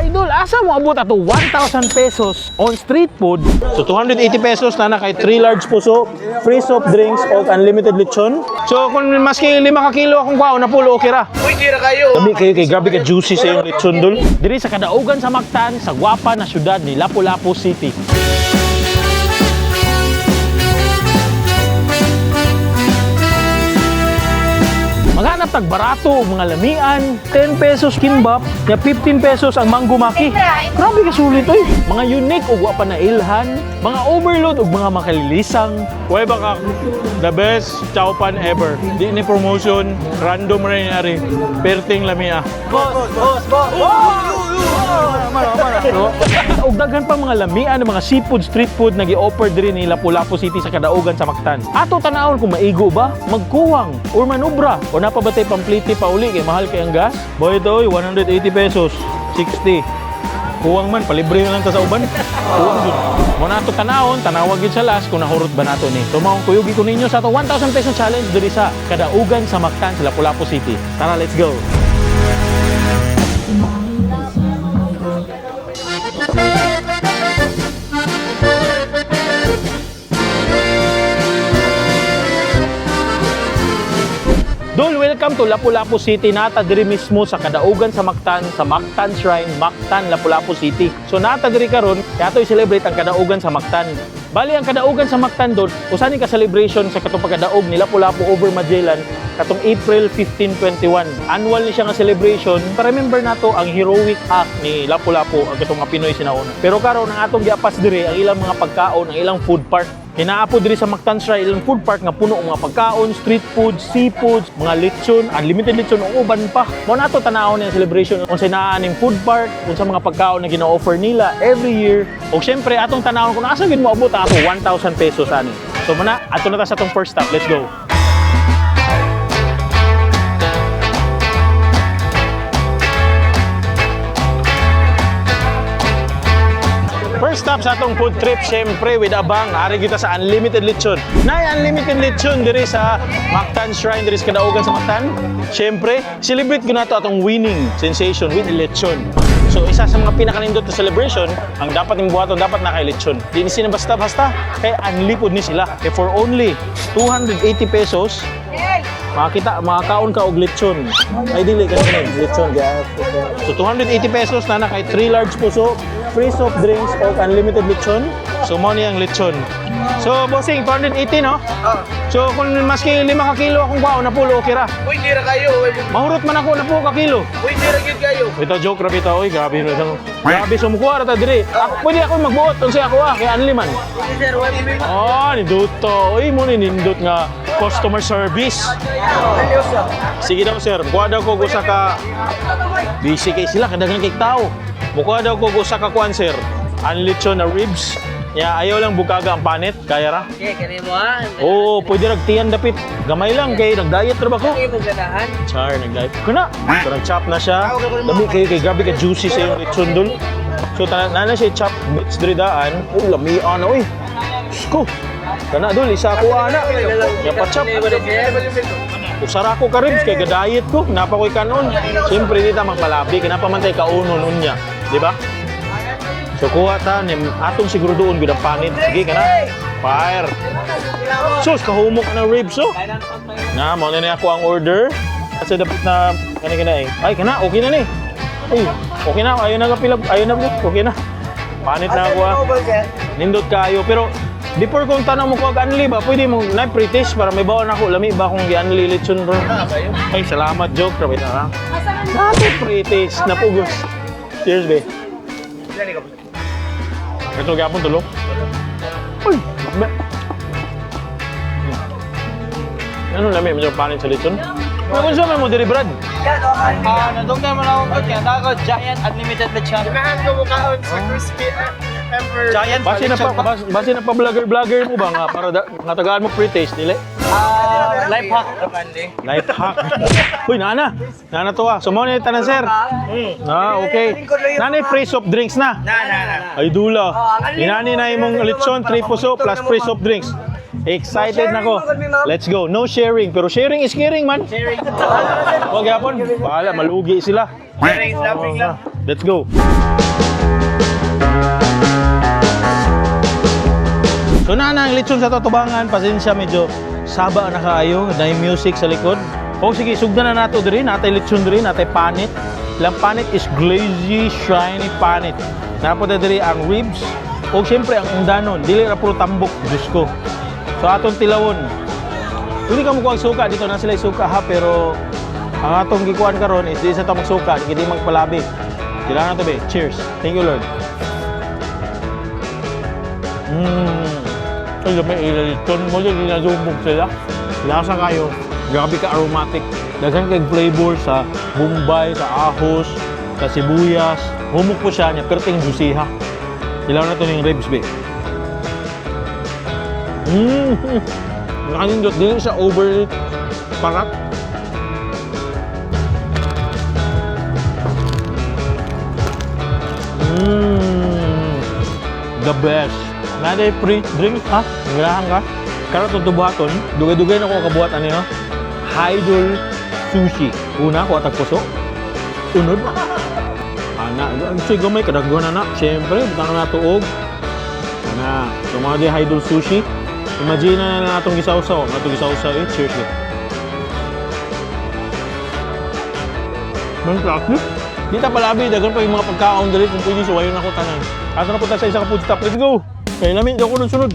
Idol, asa mo abot ato 1,000 pesos on street food? So 280 pesos na na kay 3 large puso, free soft drinks o unlimited lechon. So kung maski 5 ka kilo akong kwaon na pulo, okay ra. Uy, tira kayo. Dami kayo kay grabe ka juicy sa iyong lechon, dol. Diri sa kadaugan sa Mactan, sa gwapa na syudad ni Lapu-Lapu City. Maghanap tag barato og mga lamian, 10 pesos kimbap, ya 15 pesos ang mango maki. Grabe ka sulit oy. Mga unique ug wa pa na ilhan, mga overload ug mga makalilisang. Uy, baka the best chow pan ever. Di ni promotion, random rin ari. Perting lamia. Ug daghan pa mga lamian ng mga seafood, street food na gi-offer diri ni Lapu-Lapu City sa kadaugan sa Mactan. Ato tanawon kung maigo ba, magkuwang or manubra o napabatay pampliti pa uli kay mahal kay ang gas. Boy, ito, oy, 180 pesos. 60. Kuwang man, palibre na lang ta sa uban. Kuwang jud. Mo na ato tanawon, tanawag gyud sa last kung nahurot ba nato ni. So maong kuyugi ko ninyo sa ato 1,000 peso challenge diri sa kadaugan sa Mactan sa Lapu-Lapu City. Tara, let's go. Dol, welcome to Lapu-Lapu City. Nata diri mismo sa kadaugan sa Mactan Shrine, Mactan, Lapu-Lapu City. So nata diri karon, kaya ato i-celebrate ang kadaugan sa Mactan. Bali ang kadaugan sa Mactan dol, usa ni ka celebration sa katong pagkadaog ni Lapu-Lapu over Magellan katong April 1521. Annual ni siya nga celebration. Para remember nato ang heroic act ni Lapu-Lapu ang katong mga Pinoy sinauna. Pero karon ang atong giapas diri ang ilang mga pagkaon, ang ilang food park. Hinaapo diri sa Mactan Shrine ilang food park nga puno og mga pagkaon, street food, seafoods, mga lechon, unlimited lechon ug uban pa. Mao na ato tan-awon ang celebration unsay naa ning food park, unsa mga pagkaon na gina-offer nila every year. Ug syempre atong tan-awon kung asa gid mo abot ato 1,000 pesos ani. So muna ato na ta sa atong first stop. Let's go. First stop sa atong food trip, syempre with abang, ari kita sa unlimited lechon. Nay unlimited lechon diri sa Mactan Shrine diri sa kadaugan sa Mactan. Syempre, celebrate ko nato atong winning sensation with lechon. So isa sa mga pinakanindot na celebration, ang dapat ning buhaton dapat na kay lechon. Di ni sila basta-basta kay unlipod ni sila. Kay for only 280 pesos, makakita, makakaon ka og lechon. Ay dili kasi ni lechon. So 280 pesos na na kay 3 large puso, free soft drinks o unlimited lechon. So mo ni ang lechon. So bossing 280, no? So kung maski 5 ka kilo akong kwaon na pulo, okay ra. Uy, tira kayo. Mahurot man ako na po ka kilo. Uy, tira gyud kayo. Ito joke ra bitaw oy, grabe ra ito. Grabe sumukuha ra ta diri. Ako pwede ako magbuot unsay ako ah, kay anli man. Sir, why mo Oh, ninduto. Oy, mo ni nindot nga customer service. Sige daw sir, kuha daw ko usa ka busy kay sila kadaghan kay tao. Mukuha daw ko usa ka kuan, sir. Unlechon na ribs. Ya, ayaw lang bukaga ang panit, kaya ra. Okay, kani mo ah. Oo, pwede ragtiyan dapit. Gamay lang kay nag-diet ra ba ko? Kani mo ganahan. Char, nag-diet. Kuna, so nag-chop na siya. Dami kayo kay grabe ka juicy sa iyong lechon dul. So tanan na siya chop bits diri daan. Oh, lamian na oy. Diyos ko. Kana dul, isa ko ana. Ya pa chop. Usara ko ka ribs kay ga-diet ko. Napa ko'y kanon. Siyempre di ta magpalabi kay napa man tay kaunon unya, di ba? So kuha ta ni atong siguro doon gud ang panit. Sige kana. Fire. Sus, kahumok na ribs oh. Na, mo na ni ako ang order. Kasi dapat na kani kana eh. Ay, kana okay na ni. Uy, okay na. Ayaw na kapila, ayaw na okay na. Panit na ako ah. Nindot kayo pero before kong tanong mo ko anli ba, pwede mo na pre-taste para may bawon ako lami ba kung gi-anli lechon bro. Ay, salamat joke grabe na. Nato pre-taste na pugos. Cheers, be. Ito gyapon tulo. Uy, lami. Ano lami medyo panit sa lechon? Ano kung mo diri, Brad? Ah, nadugtay mo na akong good kaya tawag ko Giant Unlimited Lechon. Ganahan ko mukaon sa crispy ever. Giant Base na pa vlogger vlogger mo ba nga para da, nga tagaan mo pre-taste dili? Ah, life hack. Life hack. Uy, nana. Nana to ah. So mo ni tanan sir. Ah, okay. Nana free soft drinks na. Na, na, na. Ay dula. Inani na imong lechon, 3 puso plus free soft drinks. Excited na ko. Let's go. No sharing, pero sharing is caring, man. Sharing. Wag yapon. Bahala, malugi sila. Sharing is loving lang. Let's go. So na na ang lechon sa tatubangan, pasensya, medyo saba na kaayo, na music sa likod. O sige, sugdan na nato diri, natay lechon diri, natay panit. Lang panit is glazy, shiny panit. Napo na diri ang ribs. O siyempre ang undanon, dili ra puro tambok, Diyos ko. So atong tilawon. Pwede ka mo suka dito na sila suka ha, pero ang atong gikuan karon is di sa ta magsuka, di gid magpalabi. Kailangan to be. Cheers. Thank you, Lord. Ay, may ilaliton mo din, ginazubog sila. Lasa kayo. Grabe ka aromatic. Daghan kay flavor sa Bombay, sa ahos, sa sibuyas. Humok po siya niya, pero ting juicy ha. Ilaw na to ng ribs, be. Nakanindot, dili siya over parat. The best. Naday free drink ha? Ganahan ka? Karon itong tubuhaton, dugay-dugay na ko kabuhat ano yun? Idol Sushi. Una, ko atag puso. Unod. Ana, ang sige gamay kadaghan na na. Siyempre, butang na tuog. Ana, so mga di Idol Sushi. Imagine na na atong gisawsaw, atong gisawsaw eh. Cheers eh. Mang klase. Di ta palabi, daghan pa yung mga pagkaon diri kung pwede suwayon ako tanan. Ato na punta sa isa ka food stop. Let's go. Kay lami daw ko dun sunod.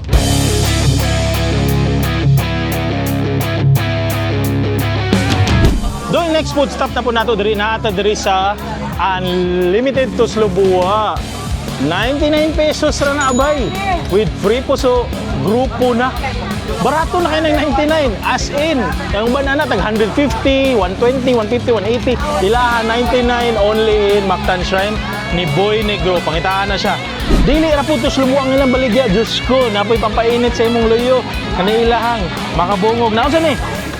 Doon next food stop na po nato diri naata diri sa Unlimited Tuslob Buwa. 99 pesos ra na abay. With free puso, grupo na. Barato na kayo ng 99. As in, ang banana tag 150, 120, 150, 180. Ilahan 99 only in Mactan Shrine ni Boy Negro. Pangitaan na siya. Dili ra po tuslob buwa ang ilang baligya. Diyos ko, napoy pampainit sa imong luyo. Kaniilahang makabungog. Naunsa ni?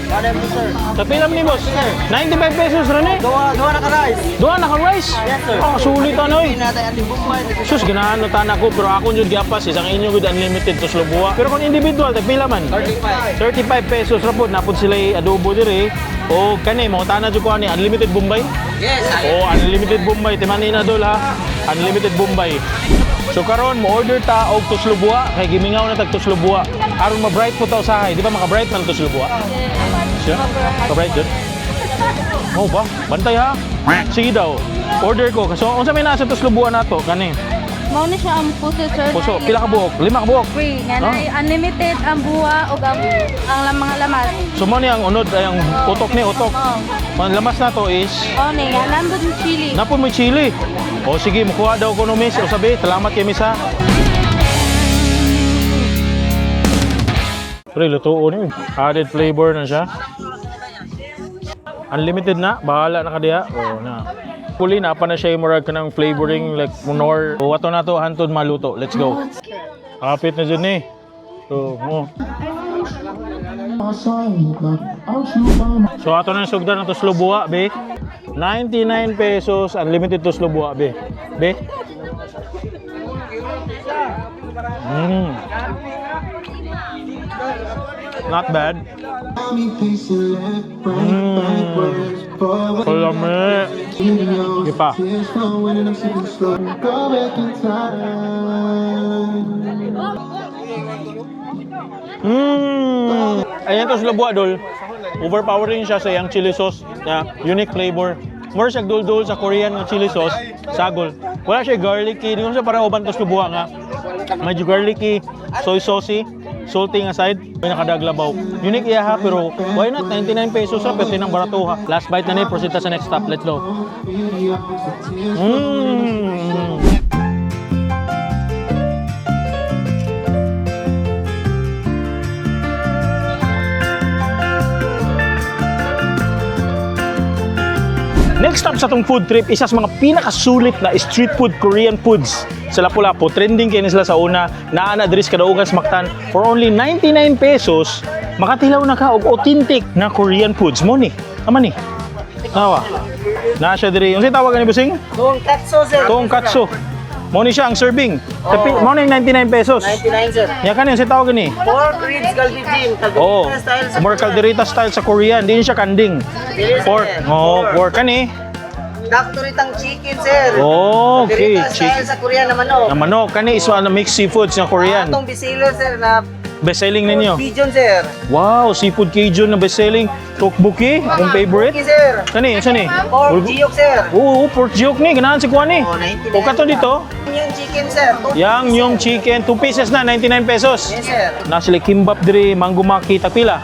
Ano mo, sir? Sa pila ni boss? 95 pesos ra ni. Duha, duha na ka rice. Duha na ka rice. Yes, sir. Ah, sulit ano eh. Natin ating Bombay. Sus, ganahan na tanak ko, pero ako yun giapas, isang inyo good unlimited to Sloboa. Pero kung individual, tag pila man? 35. 35 pesos ra pod, napod sila adobo dire. O kani mo tana jud ko ani unlimited Bombay. Yes. O unlimited Bombay, timani na dol ha. Unlimited Bombay. So karon mo order ta og tuslob buwa kay gimingaw na tag tuslob buwa. Aron ma-bright po ta usahay, di ba maka-bright man tuslob buwa? Siya? Ka-bright jud? Oh ba? Bantay ha. Sige daw. Order ko. So unsa may nasa tuslob buwa nato kani? Mao ni siya ang puso, sir. Puso, pila ka buok? Lima ka buok. Free. Nga na Ah. unlimited ang buwa o ang mga lamas. So mo ni ang unod ay ang utok ni utok. Oo. Ang lamas na to is Mao ni nga nandun yung chili. napon mo chili. O sige, mukuha daw ko no miss. O sabi, salamat kay miss ha. Pre, lutuon ni. Added flavor na siya. Unlimited na, bahala na ka diha. O na. Puli na pa na siya yung murag ka ng flavoring like munor. O ato na to hantod maluto. Let's go. Kapit na dyan eh. So, oh. So ato na sugdan na tuslob buwa, be. 99 pesos unlimited tuslob buwa, be. Be. Not bad. Kalami. Di pa. Ayan to buwa dol. Overpowering siya sa iyang chili sauce na unique flavor. More siya dul-dul sa Korean nga chili sauce, sagol. Wala siya garlicky, di ko siya para uban to buwa nga. Medyo garlicky, soy saucy, salty nga side, may nakadaglabaw. Unique iya ha, pero why not 99 pesos ha, pwede nang barato ha. Last bite na ni, proceed ta sa next stop. Let's go. Next stop sa tong food trip, isa sa mga pinakasulit na street food Korean foods sa Lapu-Lapu. Trending kay ni sila sa una, naa na diri sa Kadaugan sa Mactan for only 99 pesos, makatilaw na ka og authentic na Korean foods. Mo ni, ama ni. Awa. Na siya diri. Unsay tawag ani busing? Tonkatsu, sir. Tonkatsu. Mo ni siya ang serving. Tapi mo ni 99 pesos. 99, sir. Ya kanin si tawag ni. Pork ribs galbi jim. Kaldereta Oh, style sa more kaldereta style sa Korean. Di siya kanding. Dili, sir. Pork. Oh, pork kani. Doctoritang chicken, sir. Oh, okay. Kaldereta style Chicken. sa Korean na manok. Na manok kani is ano mixed seafoods nga Korean. Atong bestseller, sir, na Best selling ninyo. pigeon, sir. Wow, seafood Cajun na best selling. Tteokbokki, akong favorite. Okay, sir. Kani, unsa ni? Pork jiyok, sir. Oo, pork jiyok ni ganahan si kuan ni. Oh, 99. O kato dito, Yung chicken, sir. Two yang pieces, yung sir. chicken, 2 pieces na 99 pesos. Yes, sir. Na sila kimbap diri, mango maki tapila.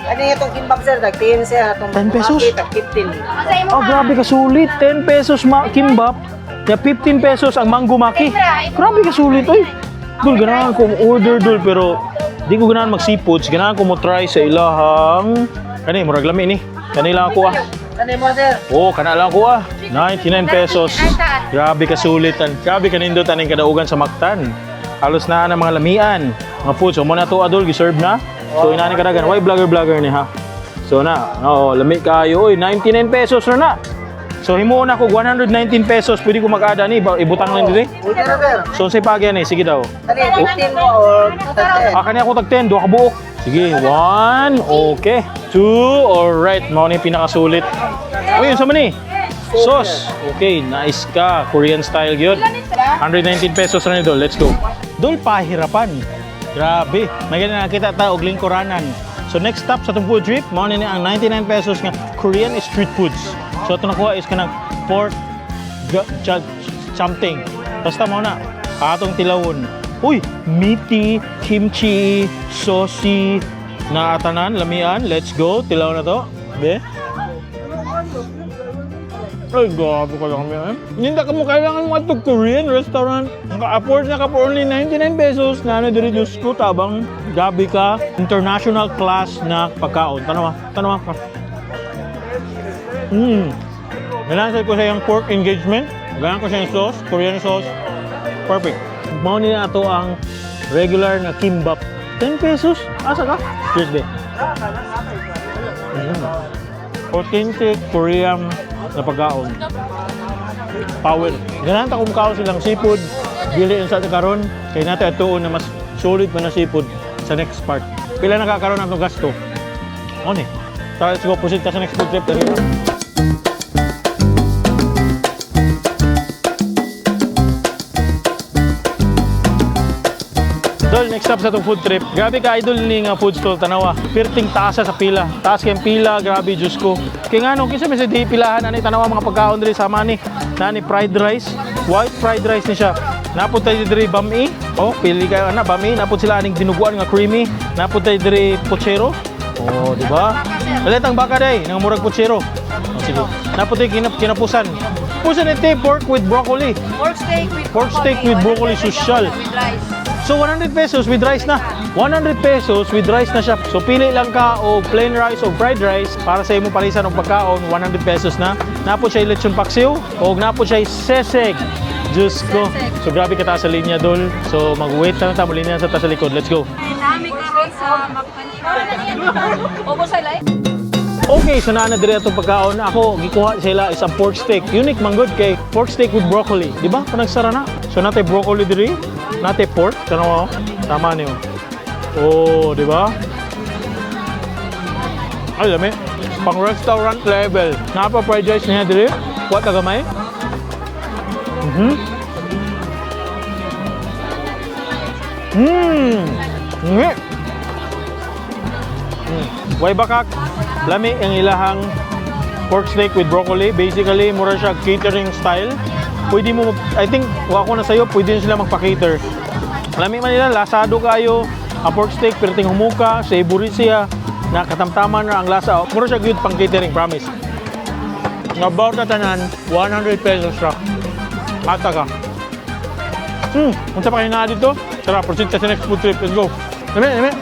Ano yung itong kimbap, sir? Tag 10, sir. Atong 10 pesos? maki, tag 15. Oh, grabe ka sulit. 10 pesos ma kimbap. Ya 15 pesos ang mango maki. Grabe ka sulit, oy. Dul, ganahan ko order dul pero di ko ganahan mag seafoods. Ganahan ko mo try sa ilahang kani murag lami ni. Kani lang ako ah. Ano mo, sir? Oh, kana lang ko ah. 99 pesos. Grabe ka sulit. Grabe ka nindot aning kadaugan sa Mactan. Halos na ang mga lamian. Mga food. So, mo na to adol, giserve na. So, inani kadagan. Why vlogger vlogger ni ha? So na, oo, lami kayo. Oy, 99 pesos na na. So, himuon ako 119 pesos. Pwede ko mag-ada ni, ibutang lang diri. Pwede na, sir. So, say pagyan ni, sige daw. Ano yung 15 mo or tag 10? Ah, kani ako tag 10, duha ka buok. Sige, 1, okay. 2, alright. Mao ni pinakasulit. Uy, yun sa man ni? Sauce. Okay, nice ka. Korean style gyud. 119 pesos na ni Dol. Let's go. Dol, pahirapan. Grabe. May ganyan nakita ta og lingkuranan. So next stop sa itong food trip, mao ni ang 99 pesos nga Korean street foods. So ito nakuha is kanang pork something. Basta mo na. Atong tilawon. Uy, meaty, kimchi, saucy, na atanan, lamian. Let's go. Tilaw na to. Be. Ay, grabe ka lang eh. Hindi ka mo kailangan mo ato Korean restaurant. Naka-afford na ka for only 99 pesos na ano diri Diyos ko tabang gabi ka international class na pagkaon. Tanawa, tanawa ka. Ganahan ko sa iyang pork engagement. Ganahan ko sa iyang sauce, Korean sauce. Perfect. Mao ni na ato ang regular na kimbap. 10 pesos? Asa ka? Cheers, be. Authentic Korean na pagkaon. Power. Ganahan ta kung kaon silang seafood. Dili sa karon kay nato atuon na mas solid pa na seafood sa next part. Pila na kakaroon ang atong gasto? Ano ni? Tara, let's go. Proceed ta sa next food trip. Dali na. Dol, next stop sa itong food trip. Grabe ka idol ni nga food stall tanawa. Pirting taasa sa pila. Taas kayong pila, grabe Diyos ko. Kaya nga nung kinsa may sa di pilahan ani tanawa mga pagkaon diri sama ni. Nani fried rice, white fried rice ni siya. Napod tayo diri bami. Oh, pili kayo ana bami. Napod sila aning dinuguan nga creamy. Napod tayo diri puchero. Oh, di ba? Dalit ang baka day, nang murag puchero. Oh, sige. Napod tayo kinapusan. Pusan ite pork with broccoli. Pork steak with Pork steak with broccoli, social. With rice. So 100 pesos with rice na. 100 pesos with rice na siya. So pili lang ka og plain rice o fried rice para sa imong parisan og pagkaon, 100 pesos na. Napo siya lechon paksiw og napo siya seseg. Diyos ko. So grabe ka taas sa linya dol. So mag-wait na ta mo linya sa taas sa likod. Let's go. Nami karon sa Mactan. Obo sa live. Okay, so naa na diri atong pagkaon. Ako gikuha sila is ang pork steak. Unique man gud kay pork steak with broccoli, di ba? Panagsara na. So natay broccoli diri, natay pork, tanaw oh. Tama niyo. Oh, di ba? Ay, lami. Pang restaurant level. Napa fried rice niya diri. Wa ta gamay. Ngi. Way bakak, lami ang ilahang pork steak with broccoli. Basically, mura siya catering style. Pwede mo, I think, wa ko na sa'yo, pwede na sila magpa-cater. Lami man nila, lasado kayo. Ang pork steak, perting humuka, savory siya. Nakatamtaman na ang lasa. Mura siya good pang catering, promise. About na tanan, 100 pesos ra. Ata ka. Unsa pa kayo na dito? Tara, proceed ta sa next food trip. Let's go. Lami, lami.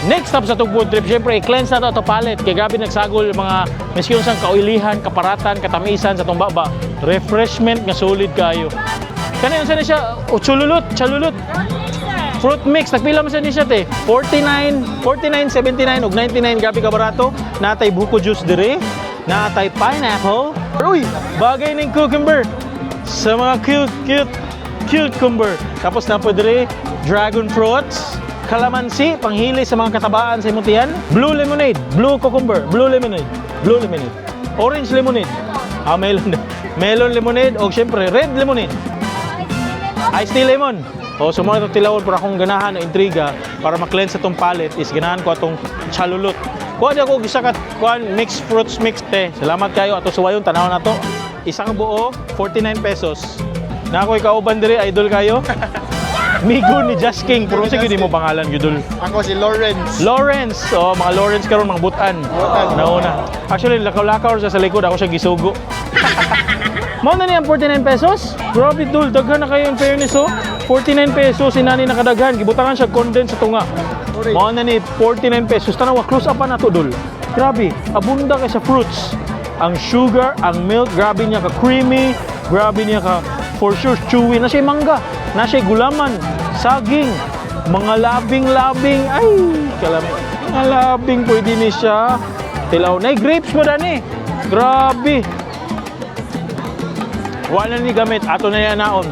Next stop sa itong food trip, syempre, i-cleanse na to ato palate. Kaya grabe nagsagol mga miski unsang kaoilihan, kaparatan, katamisan sa itong baba. Refreshment nga solid kayo. Kani unsa na siya? O, chululot, chalulot. Fruit mix, nagpila man sa ni siya te? 49, 49, 79 ug 99, grabe ka barato. Natay buko juice dire, natay pineapple. Uy, bagay ning cucumber. Sa mga cute, cute, cucumber. Tapos na po dire, dragon fruits, kalamansi, panghili sa mga katabaan sa imong tiyan. Blue lemonade, blue cucumber, blue lemonade, blue lemonade. Orange lemonade. Ah, melon. Melon lemonade o syempre red lemonade. Iced tea lemon. O, so mga itong tilawon, pero akong ganahan o intriga para ma-cleanse atong palate is ganahan ko atong chalulot. Kuha di ako isa ka kuan mixed fruits mixed te. Salamat kayo ato suwayon tanaw na to. Isang buo 49 pesos. Na ako'y kauban diri idol kayo. Migo ni Just King, pero sige di mo pangalan gyud. Ako si Lawrence. Lawrence. Oh, mga Lawrence karon mga butan. Nauna. Actually, lakaw-lakaw siya sa likod ako siya gisugo. Mao na niya ang 49 pesos? Grabe dul, daghan na kayo in fairness oh. 49 pesos inani nakadaghan, gibutangan siya condense sa tunga. Mao na ni 49 pesos. Tanawa close up pa na to dul. Grabe, abunda kay sa fruits. Ang sugar, ang milk, grabe niya ka creamy, grabe niya ka for sure chewy. Na siya mangga, na siya gulaman, saging, mga labing-labing, ay, kalam, mga labing pwede ni siya. Tilaw na, grapes mo dani. Grabe. Wala ni gamit, ato na yan naon.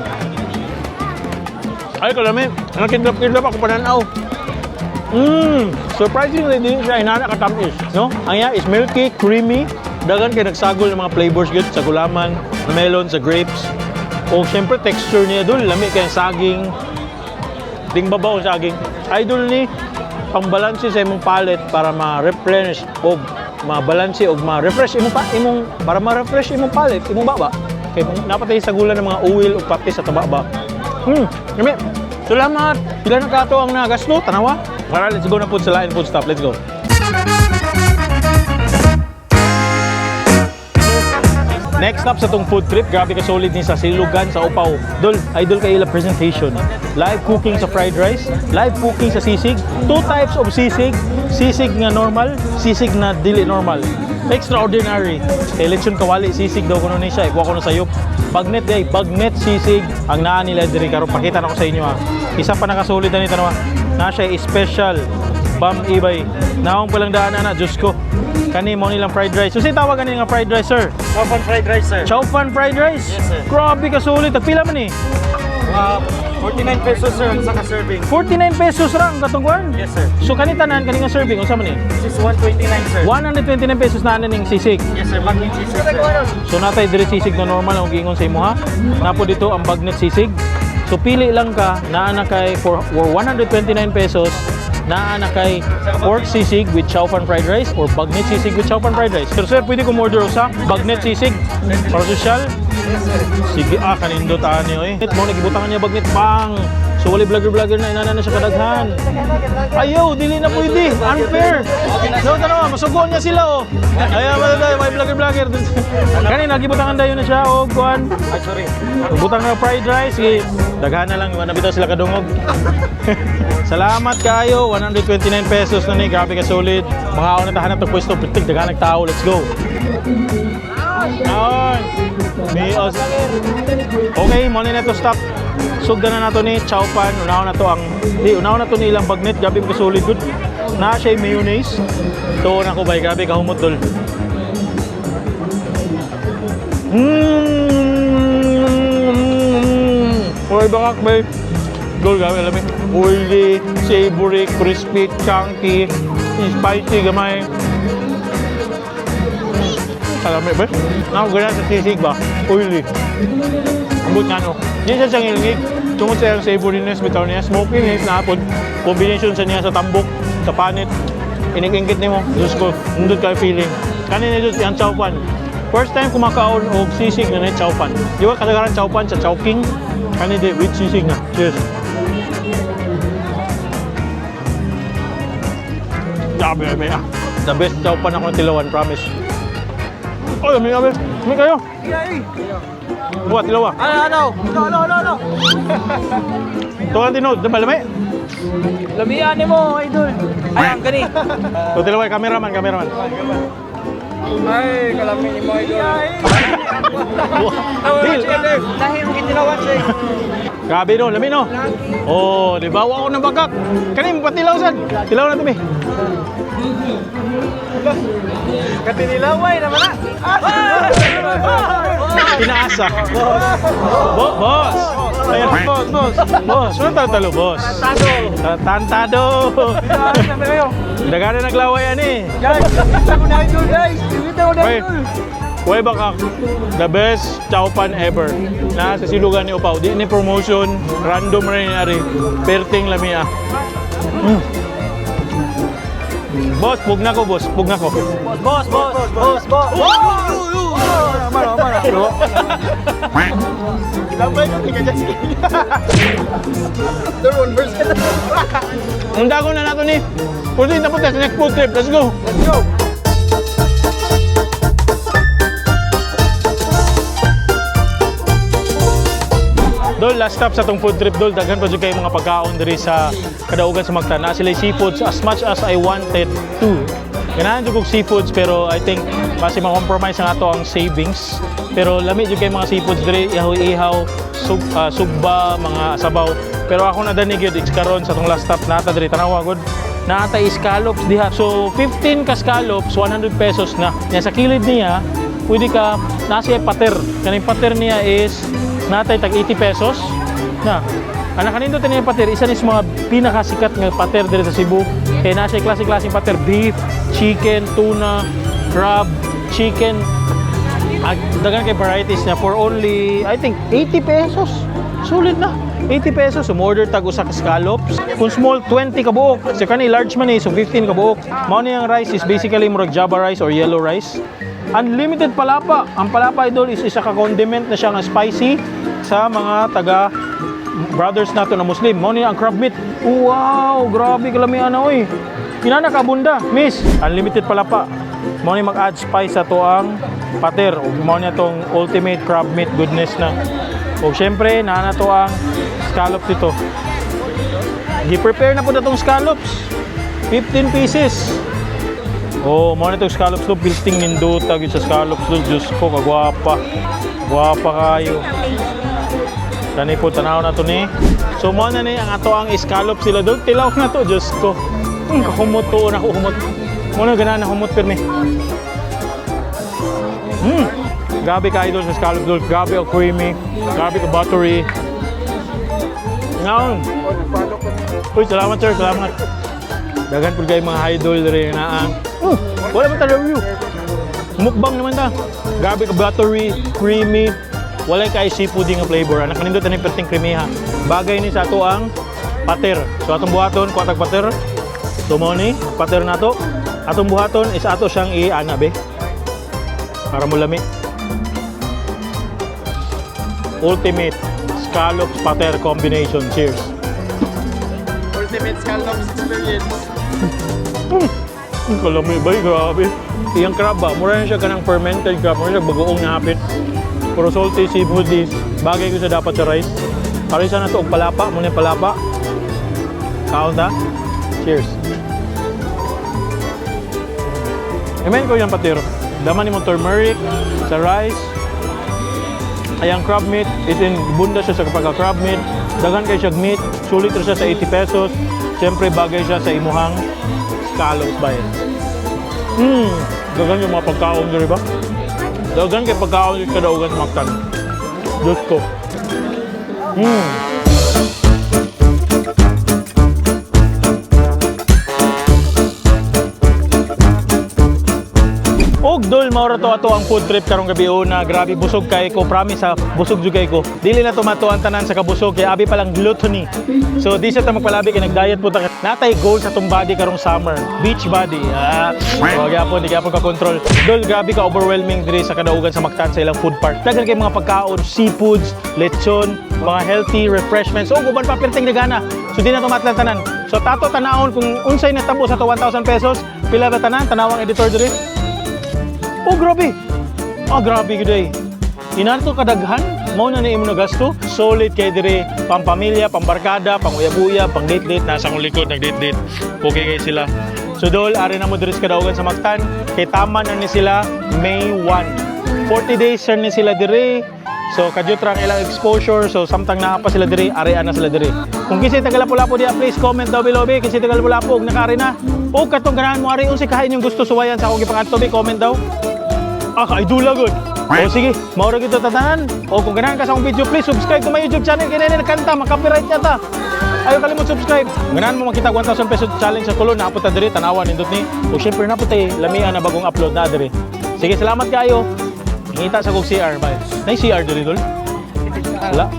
Ay, kalami. Nakidlap-kidlap ako pananaw. Surprisingly, din siya inana katamis, no? Ang iya is milky, creamy, dagan kay nagsagol ng mga flavors gyud sa gulaman, melon, sa grapes. O syempre texture niya dul, lami kay saging. Ding babaw ang saging. Idol ni pambalanse sa imong palate para ma-replenish o mabalanse o ma-refresh imong pa, imong para ma-refresh imong palate, imong baba. Kay napatay sa gula ng mga oil ug patis sa taba ba. Lami. Salamat. Pila na kato ang nagasto, tanawa. Tara, let's go na po sa lain food stop. Let's go. Next up sa tong food trip, grabe ka solid ni sa Silugan sa Upaw. Dol, idol kay ila presentation. Live cooking sa fried rice, live cooking sa sisig, two types of sisig, sisig nga normal, sisig na dili normal. Extraordinary. Kay lechon kawali sisig daw kuno ni siya, ikuha ko na sayop. Bagnet day, bagnet sisig ang naa nila diri karon pakita na ko sa inyo ha. Isa pa nakasolid na ni tanawa. Na siya special Bam Ibay. Naong palang daan na, Diyos ko. Kani mo nilang fried rice. So, si tawag ani nga fried rice, sir? Open fried rice, sir. Chow fan fried rice? Yes, sir. Grabe ka sulit. Pila man eh? 49 pesos, sir, ang saka serving. 49 pesos ra ang katungkuan. Yes, sir. So kani tanan kani nga serving unsa man eh? This is 129, sir. 129 pesos na ana ning sisig. Yes, sir. Bagnet sisig, sir. So natay diri sisig na normal ang giingon sa imo ha. Napo dito ang bagnet sisig. So pili lang ka naa na kay for 129 pesos naa na kay pork sisig with chow fan fried rice or bagnet sisig with chow fan fried rice. Pero sir, pwede ko order usa bagnet sisig para social. Sige, ah, kanindot ani oy. Mo nagibutangan niya bagnet bang. So wali vlogger vlogger na inana na siya kadaghan. Ayaw, dili na pwede. Unfair. No, tanawa, masugoon niya sila oh. Ayaw, wala may vlogger vlogger. Kani nagibutangan dayon na siya og kuan. Ay, sorry. Butang na fried rice, sige. Daghan na lang, wala bitaw sila kadungog. Salamat kayo, 129 pesos na ni, grabe ka solid. Makaon na tahanap ng pwesto, pitig, daghan tao, let's go. Naon. May os. Okay, mo na to stop. Sugdan na nato ni Chow Pan, unahon na to ang di unahon na to ni ilang bagnet, grabe ka solid good. Na siya yung mayonnaise. Tuon ako bay, grabe ka humot dol. Mmm. Uy, bakak bay. Dol, grabe alam eh. Oily, savory, crispy, chunky, spicy gamay. Salami ba? Ako ganyan sa sisig ba? Oily. Ambot nga no. Di siya siyang ilngig. Tungod sa iyang savoriness, bitaw niya, smokiness na hapon. Combination sa niya sa tambok, sa panit. Inig-ingkit nimo. Diyos ko, nindot kayo feeling. Kanina diyos, yung chow pan. First time kumakaon og sisig na na chow pan. Di ba kasagaran chow pan sa Chowking? Kani di, with sisig na. Cheers. Grabe, grabe ah. The best chow pan ako ng tilawan, promise. Oy, may grabe. May kayo. Buhat, tilawa. Ano, ano? Ano, ano, ano, ano? Tuwan tinod, di ba lamay? Lamian mo, idol. Ay, ang gani. So, tilawa, cameraman, cameraman. Ay, kalami ni mo, idol. Deal. Dahil kitilawan siya. Grabe no, lami no. Oh, di ba? Wa ko ng bagak. Kani mo patilaw sad. Tilaw na to mi. Katinilaway naman na. Pinaasa. Boss. Ayan, boss, boss. Boss, ano tatalo, boss? Tantado. Tantado. Kayo. Dagana naglaway ani. Guys, kita ko na idol, guys. Kita ko na Wait. idol. Way baka the best chow pan ever. Na sa silugan ni Upaw. Di ni promotion, random rin ni ari. Perting lami ah. Boss, pug na ko, boss. Pug na ko. Boss, boss, boss, boss. Mano, mano. Lambay ko tika just. There one verse. Ang dago na nato ni. Pwede na po tayo sa next food trip. Let's go. Let's go. Dol, last stop sa tong food trip, Dol. Daghan pa jud kay mga pagkaon diri sa kadaugan sa Mactan. Naa sila seafoods as much as I wanted to. Ganahan jud kog seafoods pero I think basi ma-compromise ang ato ang savings. Pero lami jud kay mga seafoods diri, ihaw-ihaw, sugba, mga sabaw. Pero ako na dani gyud karon sa tong last stop nata diri tanawa gud. Naata scallops diha. So 15 ka scallops, 100 pesos na. Nya sa kilid niya, pwede ka nasa pater. Kaning pater niya is natay tag 80 pesos na. Anak kanindot ini yung pater, isa ni sa mga pinakasikat nga pater diri sa Cebu. Kay naa siya klase-klaseng pater, beef, chicken, tuna, crab, chicken. Ag daghan kay varieties niya for only I think 80 pesos. Sulit na. 80 pesos, umorder tag usa ka scallops. Kung small, 20 ka buok. So kani large man eh, so 15 ka buok. Mao ni ang rice is basically murag Java rice or yellow rice. Unlimited palapa. Ang palapa, idol, is isa ka condiment na siya nga spicy sa mga taga brothers nato na Muslim. Mao ni ang crab meat. Wow, grabe kalamian na oy. Kinana ka abunda, miss. Unlimited palapa. Mao ni mag-add spice sa to ang pater. Ug mao ni atong ultimate crab meat goodness na. Ug syempre, naa na to ang scallops dito. Gi-prepare na po na tong scallops. 15 pieces. Oh, mo na itong scallops do, building nindota gyud sa scallops do. Diyos ko, kagwapa. Gwapa kayo. Kani po tanaw na to ni. So mo na ni ang ato ang scallops sila do. Tilaw na to, Diyos ko. Kahumot to na humot. Mo na ganahan na humot pirmi. Grabe ka idol sa scallops do. Grabe ka creamy. Grabe ka buttery. Ngaon. Uy, salamat sir, salamat. Daghan pud kay mga idol diri na ang. Wala man ta review. Mukbang naman ta. Grabe ka buttery, creamy. Walay kay seafood nga flavor. Anak kanindot ani perting creamy ha. Bagay ni sa ato ang pater. So atong buhaton, kuha tag pater. So mao ni pater nato. Atong buhaton is ato siyang i-ana be. Para mo lami. Ultimate scallops pater combination. Cheers. Ultimate scallops experience. Ang kalami ba? Grabe. Iyang crab ba? Mura na siya kanang fermented crab. Mura siya bagoong nahapit. Pero salty seafood is bagay ko sa dapat sa rice. Para sa na to og palapa. Muna yung palapa. Kaon ta. Cheers. Amen ko yung patir. Daman ni mo turmeric sa rice. Ayang crab meat is in bunda siya sa kapag crab meat. Daghan kay siya meat. Sulit ra siya sa 80 pesos. Siyempre bagay siya sa imuhang scallops ba yun? Daghan yung mga pagkaon diri ba? Daghan kay pagkaon diri kadaugan sa Mactan. Diyos ko. Og dol mao ra to ato ang food trip karong gabi una. Grabe busog kay ko, promise ha. Busog jud kay ko. Dili na tumato ang tanan sa kabusog kay abi pa lang gluttony. So di siya ta magpalabi kay nag-diet po ta. Natay goal sa tong body karong summer. Beach body. Ah, so, gyapon di gyapon ka control. Dol, grabe ka overwhelming diri sa kadaugan sa Mactan sa ilang food park. Daghan kay mga pagkaon, seafoods, lechon, mga healthy refreshments. So uban pa perting nagana. So di na tumatlan tanan. So tato tanawon kung unsay natabo sa to 1,000 pesos, pila ba tanan tanawang editor diri? Oh, grabe. Ah, grabe gud ay. Inanto kadaghan, mao na ni imo nagasto. Solid kay dire, pampamilya, pambarkada, panguyab-uyab, pang date-date, nasa akong likod nag-date-date. Okay kay sila. So dol, ari na mo diri sa kadaugan sa Mactan. Kay tama na ni sila May 1. 40 days sir ni sila diri. So kadyot ra ang ilang exposure. So samtang naa pa sila diri, arian na sila diri. Kung kinsay taga Lapu-Lapu diya, please comment down below be. Kinsay taga Lapu-Lapu og nakaari na. O katong ganahan mo ari unsay kain yung gusto suwayan sa akong gipangadto be, comment daw. Ah, kaidula gud. O sige, maura gito tatanan. O kung ganahan ka sa akong video, please subscribe to my YouTube channel. Kaya na kanta, makopyright niya ta. Ayaw kalimot subscribe. Kung ganahan mo makita 1,000 peso challenge sa tulo, naapot ta diri, tanawa nindot ni. O syempre napot tay lamian na bagong upload na diri. Sige, salamat kayo. Ngita sa kog CR bye. Nay CR diri dol? Wala.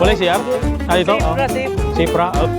Wala CR? Ah, dito? Safe Oh. ra, safe. Safe ra. Oh.